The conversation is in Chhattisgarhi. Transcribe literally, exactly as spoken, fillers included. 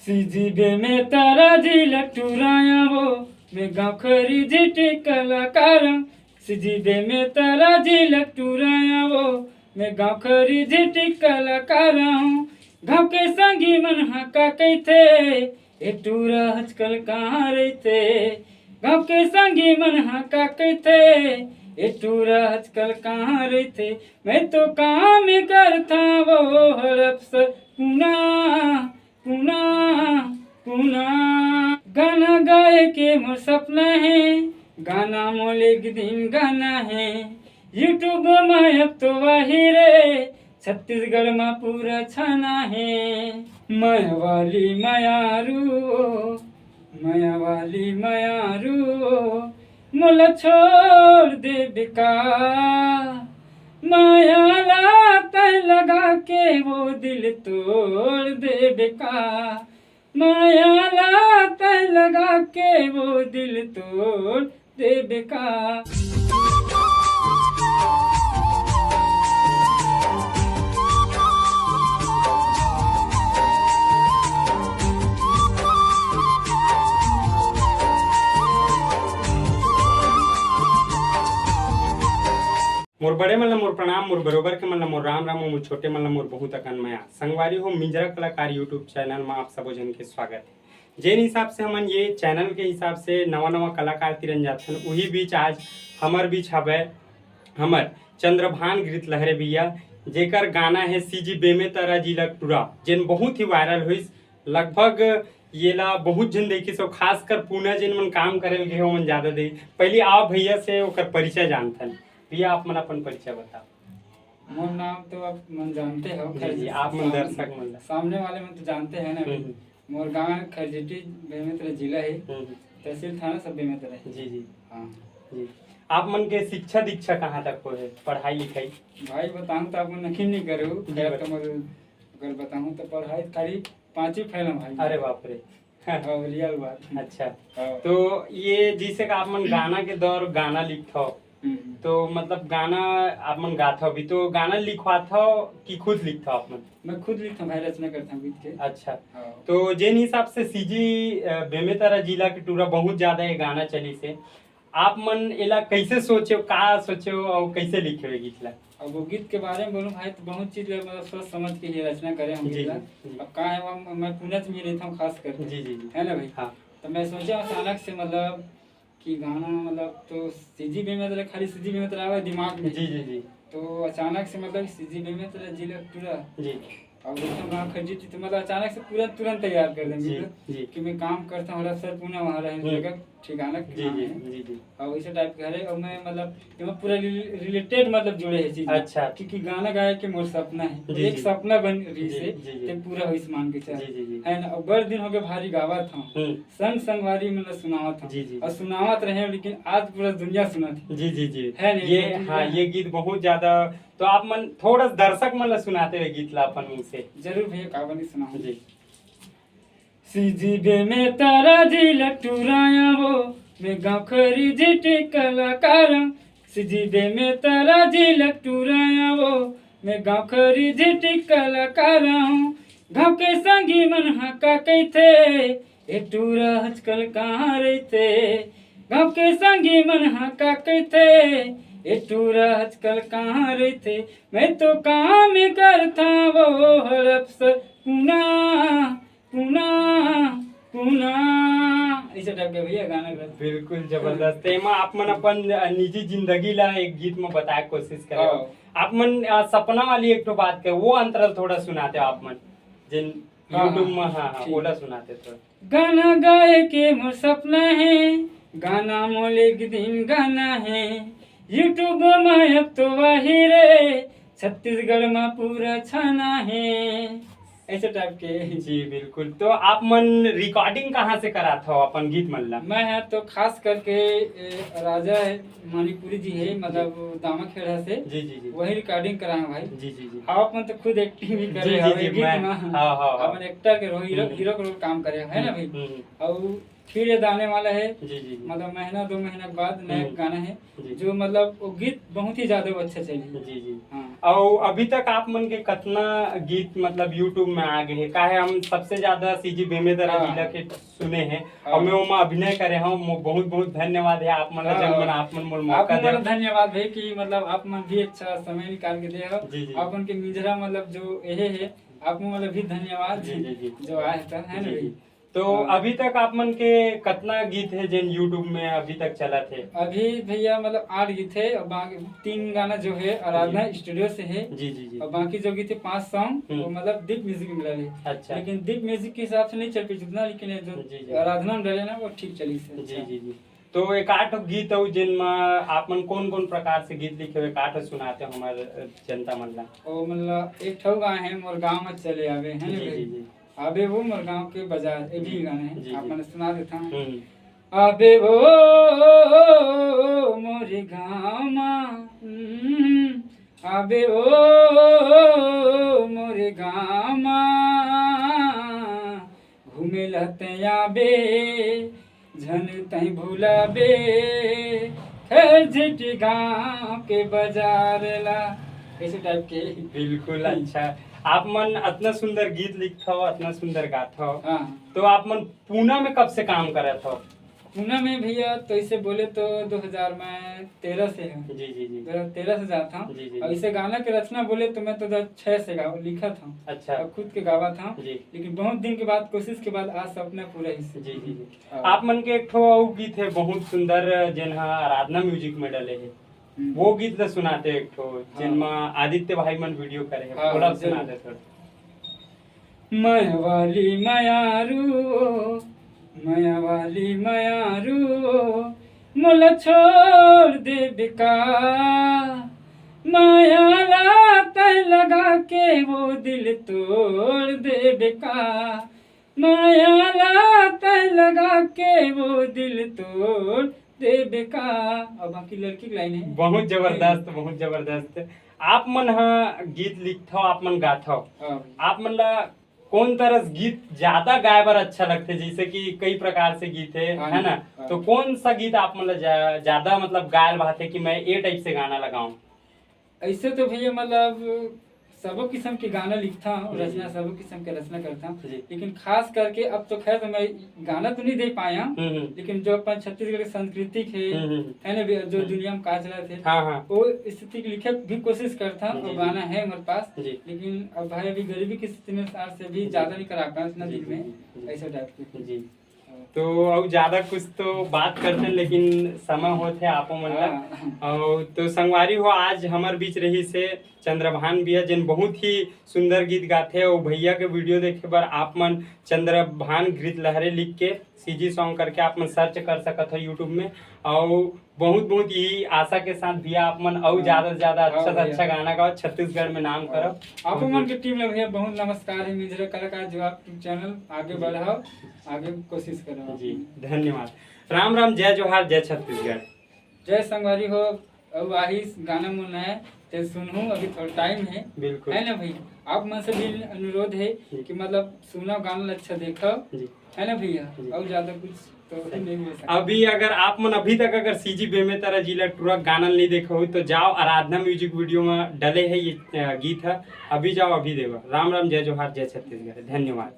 सीजीबे में तारा जी लटुराया वो, मैं गाँव खरी जिटी कलाकार हूँ। सीजीबे में तारा जी लटुराया वो, मैं गाँव खरी जिटी कलाकार हूँ। गाँव के संगी मन हा का कहिथे, ए टूरा आजकल कहाँ रहिथे? गाँव के संगी मन हा का कहिथे, ए टूरा आजकल कहाँ रहिथे? मैं तो काम करथा वो हड़प से पुना, पुना, पुना। गाना गाए के मोर सपना हे, गाना मोल एक दिन गाना हे। YouTube में अब तो आही रे, छत्तीसगढ़ में पूरा छाना हे। मया वाली मयारू, मया वाली मयारू, मोला छोड़ देबे का? मया ला तै लगा के वो दिल तोड़ देबे का? मया ला तै लगा के वो दिल तोड़ देबे का? मोर बड़े मन ल मोर प्रणाम, मोर बरोबर के मन ल मोर राम राम, मोर छोटे मन ल मोर बहुत अकन मया। संगवारी हो, मिंजरा कलाकार YouTube चैनल म आप सबो झन के स्वागत हे। जेन हिसाब से हमन ये चैनल के हिसाब से नवा नवा कलाकार तिरन जाथन, उही बीच आज हमर बीच हवय हमर चंद्रभान गिरित लहरे भैया, जेकर गाना हे सीजीबे में तारा जी लटुरा, जेन बहुत ही वायरल होइस। लगभग येला बहुत झन देखिस, अउ खासकर पुना जेन मन काम करे ल गे हे, ओमन ज्यादा दे। पहली आओ भैया से ओकर परिचय जानथन। भैया, आप मन अपन परिचय बताओ। मोर नाम तो आप मन जानते हो, जी, खैर, जी, आप मन साम-, दर्शक मन ला। सामने वाले मन तो जानते हैं ना। हम्म, हम्म। मोर गांव खरजिटी, बेमेतरा जिला है, हम्म, हम्म। तहसील थाना सब बेमेतरा है। जी, जी। हाँ। जी। आप मन के शिक्षा दीक्षा कहाँ तक होय हे, पढ़ाई लिखाई? भाई, बताऊँ तो आप मन यकीन नहीं करो, जी, खैर, बता- तो मोर अगर बताऊँ तो पढ़ाई खाली पाँचवीं फेल हूँ भाई। अरे बाप रे। हाँ, real बात। अच्छा। हाँ। तो ये जैसे कि आप मन गाना के दौर गाना लिखथव, हम्म। तो मतलब गाना आप मन गाथव भी, तो गाना लिखवाथव कि खुद लिखथव आप मन? मैं खुद लिखथव भाई, रचना करथव गीत के। अच्छा। हाँ। तो जेन हिसाब से सीजी, अ, बेमेतरा जिला के टूरा बहुत ज्यादा ये गाना चलिस हे, आप मन एला कैसे सोचेव, का सोचेव अउ कैसे लिखेव ये गीत ला? अब वो गीत के बारे में बोलूँ भाई, तो बहुत चीज है, मतलब, सोच समझ के ही रचना करे हम जी, गीत ला। जी, जी। अब का है, वो मैं पुणे में ही रहता हूँ खास करके। जी, जी, जी। है ना भाई? हाँ। तो मैं सोचा अचानक से, मतलब, कि गाना, मतलब, तो सीजी बेमेतरा, खाली सीजी बेमेतरा आवे दिमाग में। जी, जी, जी। तो अचानक से, मतलब, सीजी बेमेतरा जिला टूरा। जी। अब एकदम गाँव खरजिटी, तो मतलब अचानक से पूरा तुरंत तैयार कर देंगे जी, मतलब, जी। कि मैं काम करता हूँ, रफ्सर पुणे वहाँ रहे हम्म। जगह ठिकाना के जी, नाम जी, है। जी, जी। और वैसे टाइप के हरे, और मैं मतलब, एमा पूरा रिले-, related मतलब जुड़े है चीज। अच्छा। क्योंकि गाना गाए के मोर सपना है, जी, एक जी। सपना बन रही जी, से, जी, जी। ते पूरा होइस मान के चल। जी, जी, जी। है ना, और बड़ दिन हो गए भारी गावत हूँ। हम्म। संग संगवारी मतलब सुनावत हूँ। जी, जी, और जी। सुनावत रहे, लेकिन आज पूरा दुनिया सुनत है। जी, जी, जी। है नहीं, ये, ये हाँ, है। ये गीत बहुत ज्यादा, तो आप मन थोड़ा दर्शक मन ला सुनाते हुए गीत ला अपन मुंह से। जरूर भैया, काबर नहीं सुनाऊँ। जी। सीजी बेमेतरा जी लटुराया वो, मैं गाँव खरी जिटी कलाकार हूँ। सीजी बेमेतरा जी लटुराया वो, मैं गाँव खरी जिटी कलाकार हूँ। गाँव के संगी मन हा का कहिथे, ए टूरा आजकल कहाँ रहिथे? गाँव के संगी मन हा का कहिथे, ए टूरा आजकल कहाँ रहिथे? मैं तो काम करथा वो हड़प से पुना, पुना, पुना। ऐसे टाइप के भैया गाना गाते। बिल्कुल जबरदस्त। एमा आप मन अपन, अ, निजी जिंदगी ला एक गीत में बताए के कोशिश करे हो। हाँ। आप मन, अ, सपना वाली एक ठो बात के, वो अंतरल थोड़ा सुनाते हो आप मन, जिन हाँ, YouTube हाँ, में, हाँ, हाँ, ठीक। ओला सुनाते थोड़ा। गाना गाए के मोर सपना है, गाना मोल एक दिन गाना है। YouTube में अब तो आही रे, छत्तीसगढ़ में पूरा छाना है। ऐसे टाइप के। जी, बिल्कुल। तो आप मन recording कहाँ से करात हो अपन गीत मन ला? मैं है तो खास करके, ए, राजा है, मणिपुरी जी है, मतलब दामाखेड़ा से। जी, जी, जी। वही recording कराए हैं भाई। जी, जी, जी। आप मन तो खुद acting भी करे जी, जी, हो, जी, गीत मैं, में। हाँ, हाँ, हाँ। अपन actor के role, hero, हम्म। Hero के role काम करे हो, है ना हम्म, भाई? हम्म। और फिर ये आने वाला है, जी जी जी। मतलब महीना दो महीना के बाद नया हम्म। गाना है, जी। जो मतलब वो गीत बहुत ही ज्यादा अच्छा चले। जी जी। हाँ। और अभी तक आप मन के कितना गीत मतलब YouTube में आ गए हैं? काहे हम सबसे ज्यादा सीजी बेमेतरा हाँ। जिला के सुने हैं हाँ। और मैं ओमा अभिनय करे हूँ। मो-, बहुत बहुत धन्यवाद है आप मन ला, हाँ। जन मन आप मन मोर आप मौका मन दे। धन्यवाद भाई कि मतलब आप मन भी अच्छा समय निकाल के दे हो। जी जी। आप मन के मिंजरा मतलब जो यही है, आप मन मतलब भी धन्यवाद जी जी जी। जो आए था, है ना जी भाई? जी। तो हाँ। अभी तक आप मन के कितना गीत है जेन YouTube में अभी तक चलत है? अभी भैया मतलब आठ गीत है और बाकी तीन गाना जो है आराधना जी। स्टूडियो से है। जी जी जी। और बाकी जो गीत है पांच सॉन्ग हम्म। वो मतलब दीप म्यूजिक में डाले। अच्छा। लेकिन दीप म्यूजिक के हिसाब से नहीं चल पाई उतना, लेकिन ये जो जी जी। आराधना में डाले ना वो ठीक चली से। जी अच्छा। जी जी। तो एक आठ गीत हो जिन में आप मन कौन कौन प्रकार से गीत लिखे हुए, एक आठ सुनाते हो हमारे जनता मन ला। ओ मतलब एक ठो गाए है मोर गाँव में चले आवे, है ना जी भाई? जी जी। आबे वो मोर गाँव के बाजार, ये भी गाना है, जी, आप जी। मन सुना देता हूँ। हम्म। आबे वो मोर गाँव मा, हम्म, आबे वो मोर गाँव मा, घूमे ला तैं आबे, झन तैं भुलाबे, खरझिटी गाँव के बाजार ला, ऐसे टाइप के। बिल्कुल, अच्छा। आप मन अतना सुंदर गीत लिखथव, अतना सुंदर गाथव। हाँ। तो आप मन पूना में कब से काम करत हव? पूना में भैया, तो इसे बोले तो दो हज़ार में तेरह से है। जी, जी, जी। दो हज़ार तेरह से जात हूँ। जी, जी, और जी। इसे गाना के रचना बोले तो मैं तो दो हज़ार छह से गा-, लिखत हूँ। अच्छा। और खुद के गावत हूँ। जी। लेकिन बहुत दिन के बाद, कोशिश के बाद आज सपना पूरा इस जी, जी, जी। हाँ। आप मन के एक ठो अउ गीत है बहुत सुंदर, जेन ह आराधना म्यूजिक में डले है। हम्म। वो गीत ला सुनाते एक ठो, हाँ। जेन म आदित्य भाई मन वीडियो करे है, हाँ, ओला जरूर। सुना दे थोड़ा। मया वाली मयारू, मया वाली मयारू, मोला छोड़ देबे का? मया ला तैं लगा के वो दिल तोड़ देबे का? मया ला तैं लगा के वो दिल तोड़ देबे का? अब बाकी लड़की के लाइन है। बहुत जबरदस्त, हम्म। बहुत जबरदस्त। आप मन ह गीत लिखथव, आप मन गाथव, हाँ। आप मन ला कौन तरह से गीत ज्यादा गाए बर अच्छा लगथे? जैसे कि कई प्रकार से गीत है, हाँ, है ना? हाँ। तो कौन सा गीत आप मन ला जा-, ज्यादा मतलब गायल भाथे कि मैं ये टाइप से गाना लगाऊं? ऐसे तो भैया मतलब सबो किस्म के गाना लिखता हूँ, हम्म। रचना, सबो किस्म के रचना करता हूँ। जी। लेकिन खास करके अब तो खैर तो मैं गाना तो नहीं दे पाया, हम्म, हम्म। लेकिन जो अपन छत्तीसगढ़ के सांस्कृतिक है, हम्म, हम्म। है ना, जो हम्म। दुनिया में का चलत है, हाँ, हाँ। वो स्थिति के लिखे भी कोशिश करता हूँ, जी, वो जी। गाना है हमारे पास। जी। लेकिन अब भाई अभी गरीबी की स्थिति में आज से भी जी। ज्यादा नहीं करा पाया उतना जी, दिन जी, में, जी, जी। ऐसा टाइप के। जी। तो अउ ज्यादा कुछ तो बात करते, लेकिन समय होत है आपो मन ला। हाँ। अउ तो संगवारी हो, आज हमर बीच रहिस हे चंद्रभान भैया, जेन बहुत ही सुंदर गीत गाथे। अउ भैया के वीडियो देखे बर आप मन चंद्रभान गीत लहरे लिख के सीजी सॉन्ग करके आप मन सर्च कर सकत हो YouTube में। अउ बहुत बहुत यही आशा के साथ भैया आप मन अउ हाँ। ज्यादा से ज्यादा अच्छा हाँ से भैया। अच्छा गाना गाओ, छत्तीसगढ़ में नाम हाँ। करो। आप मन के टीम ला भैया बहुत नमस्कार है, मिंजरा कलाकार जो आप चैनल आगे जी। बढ़ाओ, आगे कोशिश करो। जी, धन्यवाद। राम राम, जय जोहार, जय छत्तीसगढ़। जय संगवारी हो, अब आही गाना मोर नया, ते सुनहू, अभी थोड़ा टाइम है। बिल्कुल। है ना भाई? आप मन से भी अनुरोध है जी। कि मतलब सुना गाना ला अच्छा देखो। जी। है ना भैया? जी। और ज्यादा कुछ तो सही। नहीं बोल सकते। अभी अगर आप मन अभी तक अगर सीजी बेमेतरा जिला टूरा गाना नहीं देखा हो तो जाओ, आराधना म्यूजिक वीडियो में डले है ये, अ, गीत है, अभी जाओ, अभी देखो। राम राम, जय जोहार, जय छत्तीसगढ़, धन्यवाद।